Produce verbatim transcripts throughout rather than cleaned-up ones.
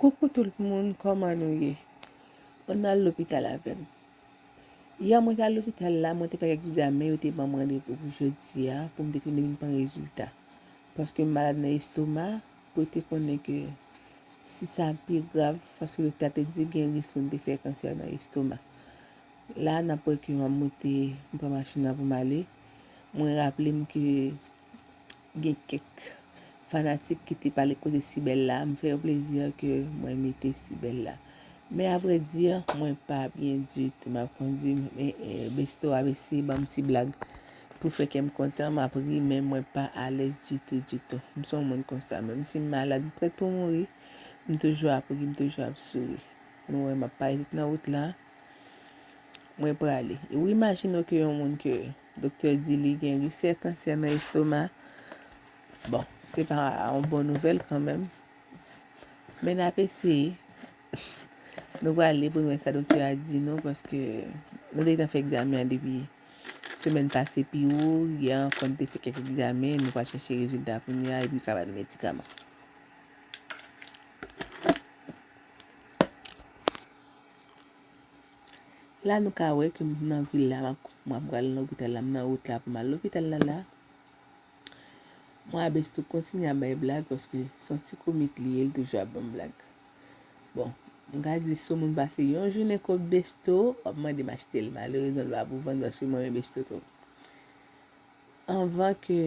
Koukou tout moun, kòman nou ye? Ann al lopital avè m. Yè mwen te al lopital la, mwen te fè kèk egzamen, yo te ban m randevou pou jodi a, pou m te tounen vin pran rezilta. Paske m malad nan estoma, pou yo te konnen ke si sa pi grav, paske doktè a te di gen risk pou m te fè kansè nan estoma. La, n ap wè ke m ap monte, m pran machin nan pou m ale. Mwen raple m ke gen kèk fanatik ki te pale koze Sibèl la. M fè yo plezi ke mwen mete Sibèl la. Men avrèdi, mwen pa byen ditou. M ap kondui, men, eh, Besto ap eseye ban m ti blag pou fè kè m kontan. M ap ri, men mwen pa alèz ditou, ditou. M se yon moun konsa. Menm si m malad, m prèt pou mouri, m toujou ap ri, m toujou ap souri. Nou wè, m ap parèt nan wout la. Mwen prale. E w imajine w ke yon moun ke doktè di li gen risk kansè nan estoma. Bon, se pa yon bon nouvèl kanmenm. Men n ap eseye. Nou prale pou n wè sa doktè a di nou, paske nou te gentan fè egzamen an depi semèn pase pi wo. Yè ankò, n te fè kèk egzamen, nou pral chèche rezilta kounye a, epi yo ka ba nou medikaman. La, nou ka wè ke m nan vil la, m ap, m ap pral nan lopital la, m nan wout la pou m al lopital la la. Mwen a Besto kontinye ap bay blag, paske se yon ti komik li ye, li toujou ap ban m blag. Bon, m ka di si yon moun pase yon jounen kot Besto, w ap mande m achte l. Malerezman, l pa pou vann, paske mwen renmen Besto twòp. Anvan ke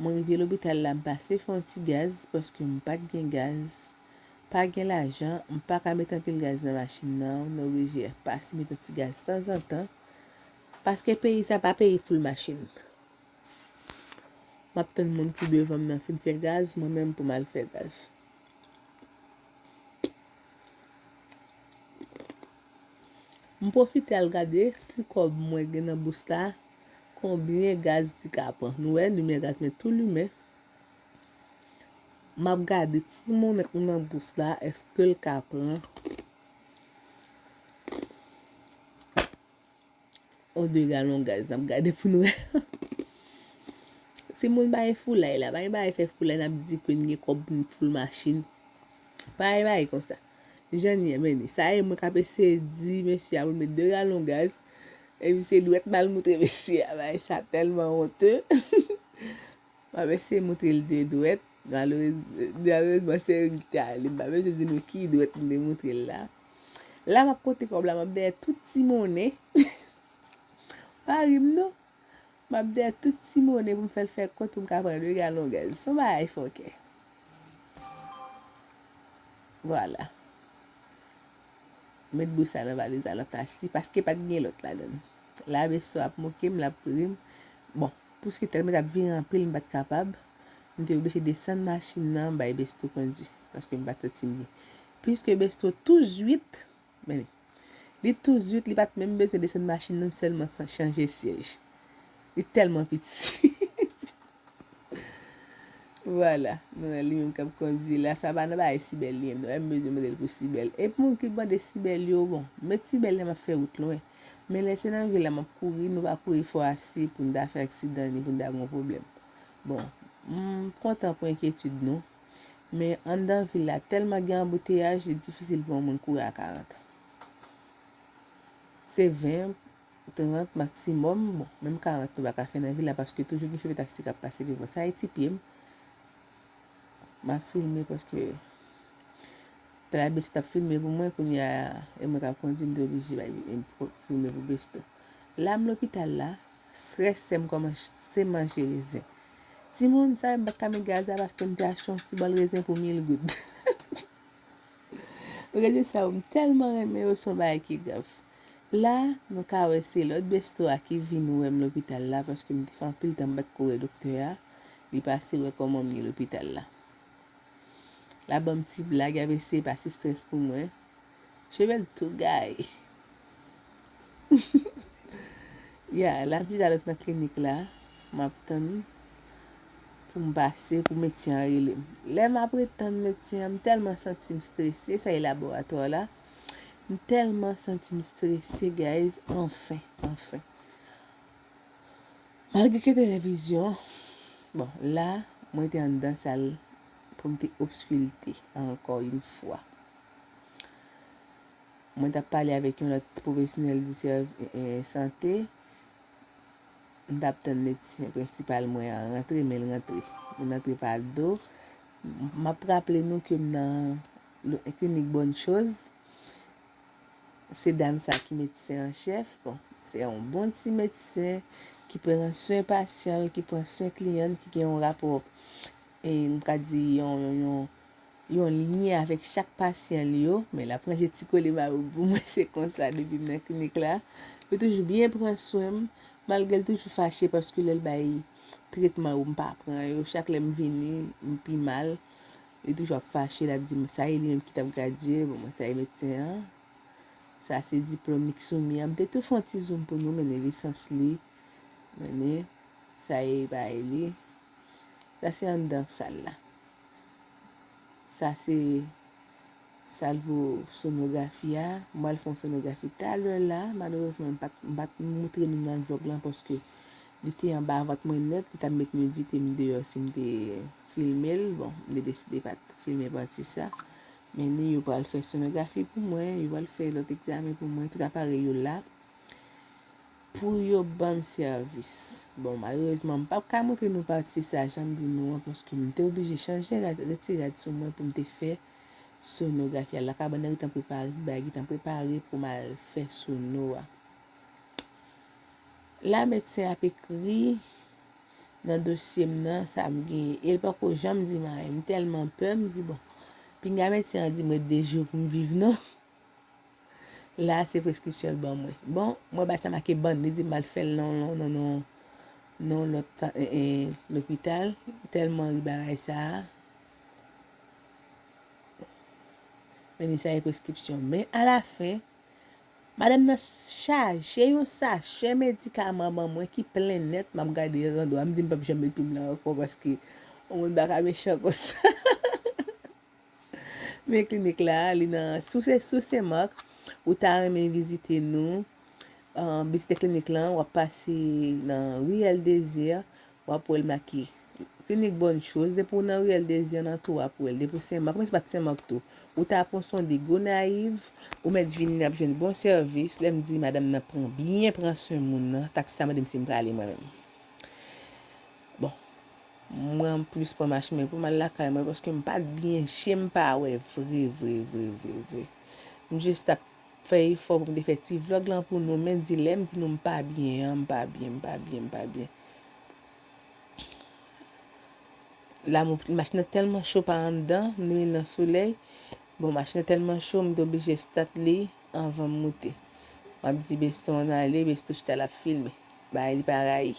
mwen rive lopital la, m pase fè yon ti gaz, paske m pa t gen gaz. Pa gen lajan, m pa ka mete anpil gaz nan machin nan, nou oblije pase mete yon ti gaz tanzantan, paske peyi sa pa peyi full machin. M ap tann moun ki devan m nan fin fè gaz, mwen menm pou m al fè gaz. M pwofite al gade si kòb mwen gen nan bous la, konbyen gaz li ka pran. Nou wè, limyè gaz mwen tou limen. M ap gade ti monnen k nan bous la, èske l ka pran yon de galon gaz. N ap gade pou n wè. Si moun bay foulay la, pa gen bagay fè foulay, n ap di ke n gen kòb pou n foul machin. Pa gen bagay konsa. Jan n ye, men sa e mwen k ap eseye di mesye a pou l met de galon gaz. Epi se dwèt m al moutre mesye a. Bagay sa tèlman onte. M ap eseye moutre l de dwèt. Malerez-, malerezman, se li ki te ale. M pa bezwen di nou ki dwèt m te moutre l la. La, m ap konte kòb la, m ap dèyè tout ti monnen. Pa ri m non. M ap dèyè tout ti monnen pou m fè l fè kont pou m ka pran de galon gaz. Se yon bagay fòkè. Vwala. Met bous la nan valiz la, nan plastik, paske pa t gen lòt ladan l. La, Besto ap moke m, l ap ri m. Bon, piske tèlman t ap vire anpil, m pa t kapab. M te oblije desann machin nan, bay Besto kondui, paske m pa t santi m byen. Piske Besto tou zwit, men li, li tou zwit, li pa t menm bezwen desann machin nan, sèlman sa chanje syèj. Li tèlman piti. Vwala, nou wè li menm k ap kondui la. Sa pa nan bagay Sibèl li menm, non. M bezwen mande l pou Sibèl. E pou moun ki mande Sibèl yo, bon, met Sibèl lè m ap fè wout lwen. Men lè se nan vil la m ap kouri, nou pa kouri fò ase pou n ta fè aksidan, ni pou n ta gen yon pwoblèm. Bon, m kontan pou enkyetid nou. Men anndan vil la, tèlman gen anbouteyaj, li difisil pou yon moun kouri a karant. Se ven, trant maksimòm. Bon, menm karant nou pa ka fè nan vil la, paske toujou gen chofè taksi k ap pase devan. Sa e ti pye m. M ap filme paske talè Besto t ap filme pou mwen, kounye a, e mwen k ap kondui, m te oblije bay, e, pou, filme pou Besto. La, m lopital la, strès, sè m kòmanse manje rezen. Timoun, sa m pa t ka met gaz la paske m te achte yon ti bòl rezen pou mil goud. Rezen sa yo, m tèlman renmen yo, se yon bagay ki grav. La, nou ka wè se lòt Besto a ki vin wè m lopital la, paske m te fè anpil tan m pa t ko wè doktè a. Li pase wè kòman m ye lopital la. L ap ban m ti blag, l ap eseye pase strès pou mwen. Cheve l tou gaye. Ya, l ap vin alòt nan klinik la. M ap tann pou m pase, pou medsen an rele m. Lè m ap ret tann medsen an, m tèlman santi m strese, sa e laboratwa la. M tèlman santi m strese, guys, anfen, anfen. Malgre ke televizyon, bon, la, mwen te anndan sal pou m te oskilte ankò yon fwa. Mwen t ap pale avèk yon lòt pwofesyonèl di sèv-, e, e, sante. M t ap tann medsen prensipal mwen an rantre, men l rantre. Li rantre pa do. M ap raple nou ke m nan lo-, klinik Bonne Chose. Se dam sa ki medsen an chèf. Bon, se yon bon ti medsen ki pran swen pasyan l, ki pran swen kliyan l, ki gen yon rapò, e m ka di yon, yon, yon, yon lyen avèk chak pasyan l yo. Men l ap ranje ti kole marou pou mwen, se konsa depi m nan klinik la. Yo toujou byen pran swen m, malgre l toujou fache paske lè l bay tretman yo, m pa pran yo. Chak lè m vini, m pi mal. Li toujou ap fache, l ap di m sa e li menm ki t ap gradye. Bon, mwen sa e medsen an. Sa se diplòm li k soumi an. M te tou fè yon ti zoom pou nou, mennen lisans li. Mennen, sa e bagay li. Sa se anndan sal la. Sa se sal pou sonografi a. Mwen al fè yon sonografi talè la. Malerezman, m pa t, m pa t moutre nou nan vlòg lan paske li te anba vant mwen nèt. Li t ap met medite m deyò si m te filme l. Bon, m te deside pa t filme pati sa. Men ni yo pral fè sonografi pou mwen, yo pral fè lòt egzamen pou mwen, tout aparèy yo la pou yo ban m sèvis. Bon, malerezman, m p ap ka montre nou pati sa, jan m di nou an, paske m te oblije chanje rad, retire rad sou mwen pou m te fè sonografi a. La kabann nan gentan prepare, bagay gentan prepare pou m al fè sono a. La, medsen ap ekri nan dosye m nan, sa m genyen. E l poko janm di m anyen. M tèlman pè, m di, bon, pinga medsen an di m ret de jou pou m viv, non. La, se preskripsyon l ban mwen. Bon, mwen ba sa make bann, li di m al fè l nan, nan, nan, nan, nan lòt, e, e, lopital. M tèlman ri bagay sa a. Men li sa e preskripsyon. Men alafen, madanm nan chaje yon sachè medikaman ban mwen ki plen nèt. M ap gade zandwa, m di m p ap janm met pye m la ankò paske yon moun pa ka mechan konsa. Men klinik la, li nan, sou se, sou Senmak, ou ta renmen vizite nou, ah, vizite klinik lan, w ap pase nan Ruelle des Heures, w ap wè l make Klinik Bonne Chose. Depi w nan Ruelle des Heures nan tou, w ap wè l. Depi w Senmak, kòmanse pa t Senmak tou. Ou ta pran sonde Gonayiv, ou mèt vini, n ap jwenn bon sèvis. Lè m di madanm nan pran, byen pran swen moun nan, taksi a mande m si m prale mwen menm. Bon, mwen plis pran machin men pou m al lakay mwen, paske m pa t byen, je m pa wè vre, vre, vre, vre, vre. M jis t ap fè efò pou m te fè ti vlòg lan pou nou, men di lè m di nou m pa byen an, m pa byen, m pa byen, m pa byen. La, m, machin nan tèlman cho pa anndan, m te met l nan solèy. Bon, machin nan tèlman cho, m te oblije stat li anvan m moute. M ap di Besto ann ale, Besto chita l ap filme. Bagay li pa rayi.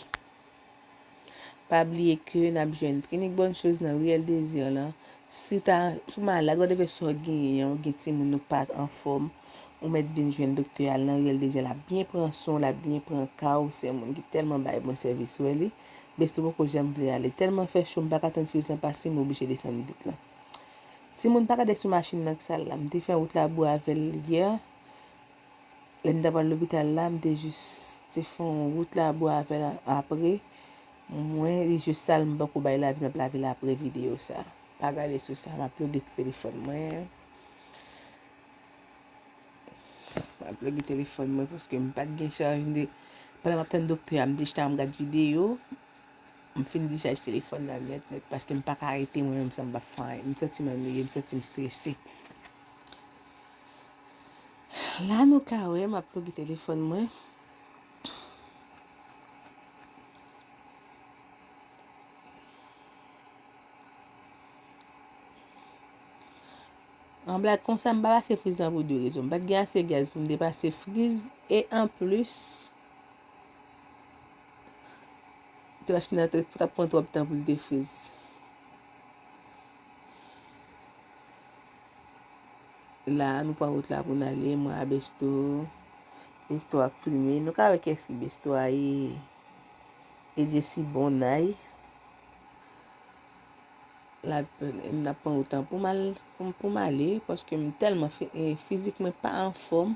Pa bliye ke n ap jwenn Klinik Bonne Chose nan Ruelle des Heures lan. Si w ta, si w malad, whatever sa w genyen an, ou gen timoun ou pa anfòm, ou mèt vin jwenn doktè a nan Ruelle des Heures, l ap byen pran swen w, l ap byen pran ka w, se yon moun ki tèlman bay bon sèvis, ou wè li. Besto poko janm vle ale. Tèlman fè cho, m pa ka tann fiz lan pase, m oblije desann vit lan. Timoun pa gade sou machin nan k sal la. M te fè wout labou avè l yè. Lè m t ap al lopital la, m te jis te fè yon wout labou avè l apre. Mwen, li jis sal, m poko bay lavi, m ap lave l apre videyo sa. Pa gade sou sa, m ap ploge ti telefòn mwen. M ap ploge telefòn mwen paske m pa t gen chaj de, pandan m ap tann doktè a, m te chita m gad videyo. M fin dichaj telefòn nan nèt, nèt, paske m pa ka rete mwen menm san m pa fè anyen. M santi m annuiye, m santi m strese. La nou ka wè, m ap ploge telefòn mwen. An blag konsa, m pa pase friz lan pou de rezon. M pa t gen ase gaz pou m te pase friz. E anplis, te machin nan te, t ap pran twòp tan pou l te friz. La, nou pran wout la pou n ale. Mwen a Besto. Besto ap filme. Nou ka wè kiyès ki Besto a ye. E Jesi bon nay. La, n ap pran wout lan pou m al, pou m, pou m ale, paske m tèlman fi-, e, fizik mwen pa anfòm.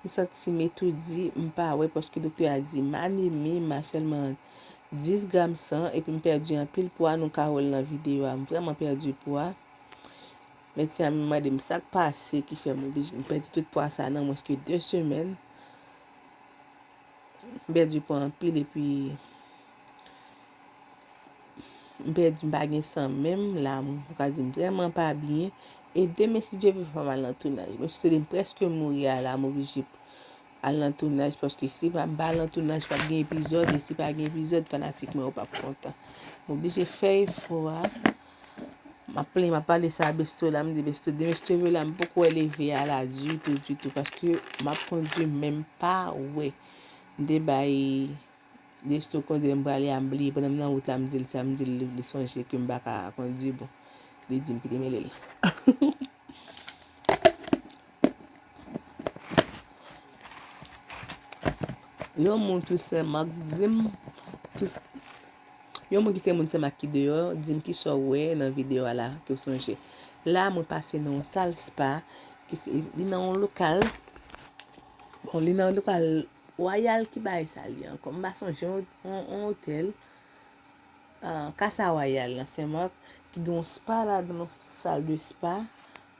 M santi m etoudi, m pa wè, paske doktè a di m anemi, m a sèlman dis gram san, epi m pèdi anpil pwa, nou ka wè l nan videyo a, m vrèman pèdi pwa. Medsen an menm mande m sa k pase ki fè m oblije, m pèdi tout pwa sa nan mwens ke de semèn. M pèdi pwa anpil epi m pèdi, m pa gen san menm, la m ka di m vrèman pa byen. E demen, si Dye vle, fò m al nan tounaj. Mesye te di m prèske mouri a, la m oblije al nan tounaj, paske si m pa al nan tounaj, p ap gen epizòd, e si pa gen epizòd, fanatik mwen yo p ap kontan. M oblije fè efò a. M ap plenn, m ap pale sa a Besto la, m di Besto, demen si Dye vle la, m poko wè leve a la ditou, ditou, paske m ap kondui, men m pa wè. M te bay Besto kondui, m prale a, m bliye, pandan m nan wout la, m di l sa, m di l, li sonje ke m pa ka kondui, bon, li di m kite m rele l. Yon moun tou Senmak di m, tou, yon moun ki se moun Senmak ki deyò, di m kisa w wè nan videyo a la, ke w sonje. La, mwen pase nan yon sal spa, ki se, li nan yon lokal, bon, li nan yon lokal Royal ki bay sa li ankò. M pa sonje yon, yon, yon otèl, ah, Casa Royal nan Senmak, ki gen yon spa ladan, yon sal de spa.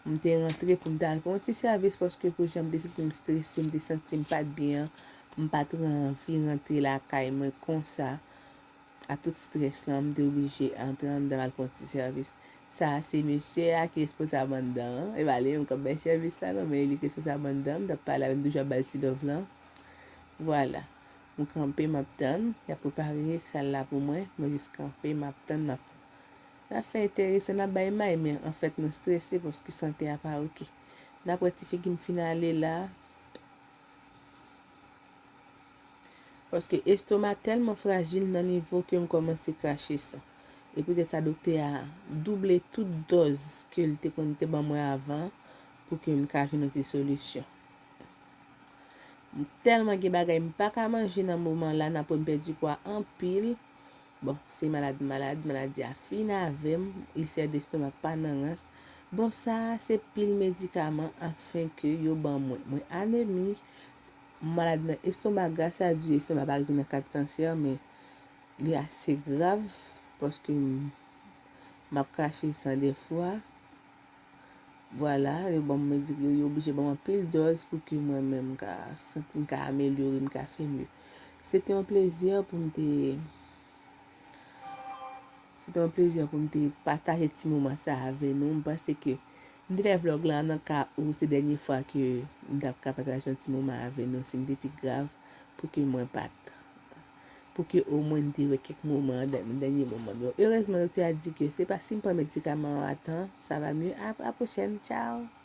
M te rantre pou m te al pran yon ti sèvis, paske pou jan m te santi m strese, m te santi m pa t byen an, m pa t anvi rantre lakay mwen konsa. A tout strès lan, m te oblije antre anndan al pran ti sèvis. Sa a se mesye a ki responsab anndan an. E pa li menm k ap bay sèvis la non, men e li k responsab anndan. M t ap pale avè l, m toujou ap ba l ti love lan. Vwala. M kanpe, m ap tann. Y ap prepare sal la pou mwen. Mwen jis kanpe, m ap tann, m ap, n ap fè enteresan, n ap bay may, men anfèt nou strese paske sante a pa oke. N ap wè ti figi m fin ale la. Paske estoma tèlman frajil nan nivo ke m kòmanse krache san. E poutèt sa, doktè a double tout dòz ke l te konn te ban mwen avan pou ke m ka jwenn yon ti solisyon. M tèlman gen bagay m pa ka manje nan moman la, nan pwen m pèdi pwa anpil. Bon, se malad m malad, maladi a fin avè m, ilsè destomak pa nan rans. Bon, sa a se pil medikaman afenke yo ban mwen. Mwen anemi, m malad nan estomak, gras a Dye, estomak pa rive nan kad kansè, men li ase grav, paske m, m ap krache san dèfwa. Vwala, yo ban m medik-, yo, yo oblije ban m anpil dòz pou ke mwen menm m ka santi m ka amelyore, m ka fè mye. Se te yon plezi pou m te, se te yon plezi pou m te pataje ti moman sa avè nou. M panse ke m te fè vlòg la nan ka ou se dènye fwa ke m t ap ka pataje yon ti moman avè nou, si m te pi grav, pou ke mwen pa t, pou ke omwen m te wè kèk moman nan dènye moman m yo. Erezman, doktè a di ke se pa si m pran medikaman an a tan, sa va mye. A, a pwochèn. Tchao!